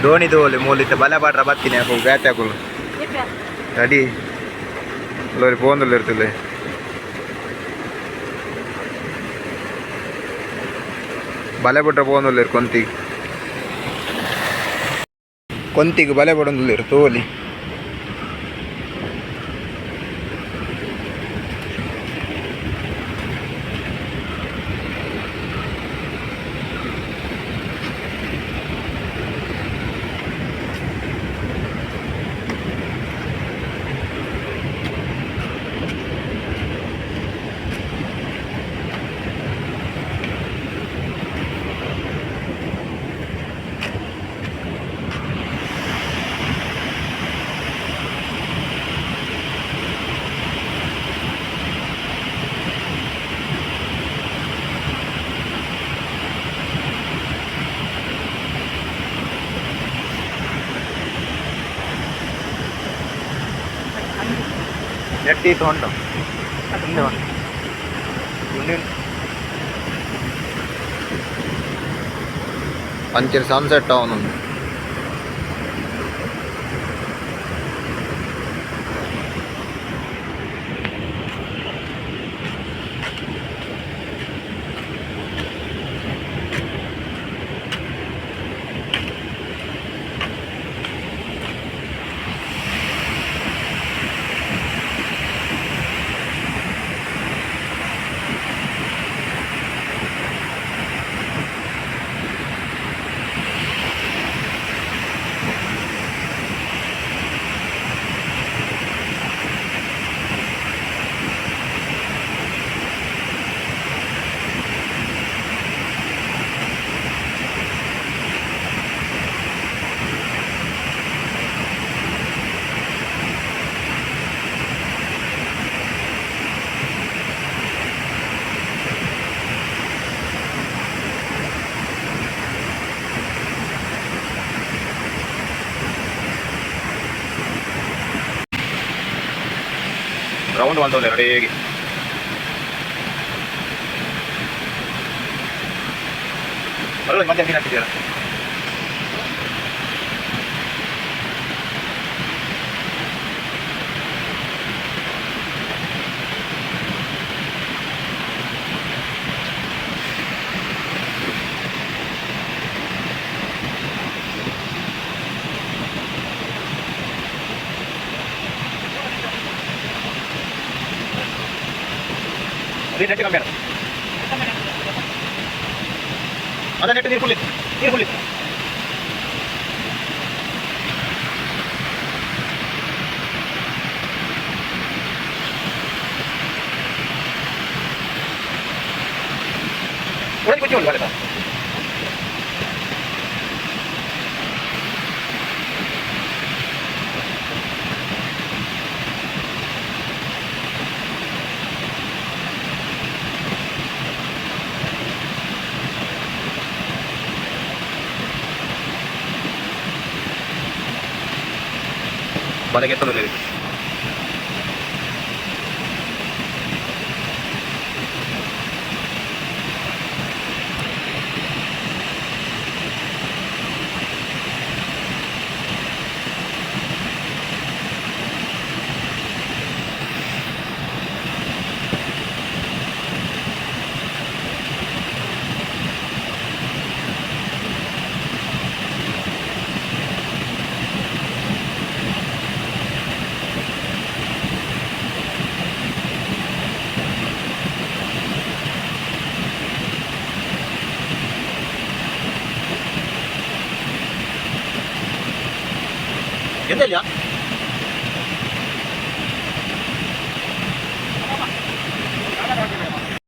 ದೋಣಿ ದೋಲಿ ಮೂಲಿತ್ತ ಬಲೆ ಪಾಡ್ರ ಬತ್ತಿನಿ ಅಕುಲು ಬೇತೆ ಅಕುಲು ರೆಡಿ ಲೋರಿ ಪೋಂದುಲ್ಲ ಇರ್ತದೆ. ಬಲೆ ಬಿಟ್ರೆ ಪೋಂದುಲ್ಲೆರ್ ಕೊಂತಿಗ್ ಕೊಂತಿಗ್ ಬಲೆ ಬಡೊಂದುಲ್ಲೆರ್ ತೋಲಿ. ನೆಟ್ಟಿ ಉಂಟು ಹಿಂದೆ ಉಂಟು ಅಂಚಿನ ಸನ್ಸೆಟ್ ಅವನು. ರೌಂಡ್ ಮಲ್ತೊಂದೆ ರೆಡಿಯಾಗಿ. ಮತ್ತೆ ಮೀನು ಹಾಕಿದ್ದೀರಾ? ನೀರು ನೆಟ್ಟು ಕಮ್ಮಿ ಅದ ನೆಟ್ಟು ನೀರು ಫುಲ್, ನೀರು ಫುಲ್. ಕುಚ್ಚಿ ಉಂಟು ಬರತಾ. ಬಲೆಗೆ ಎತ್ತೊಂದು. ಎಂತ ಇಲ್ಲ.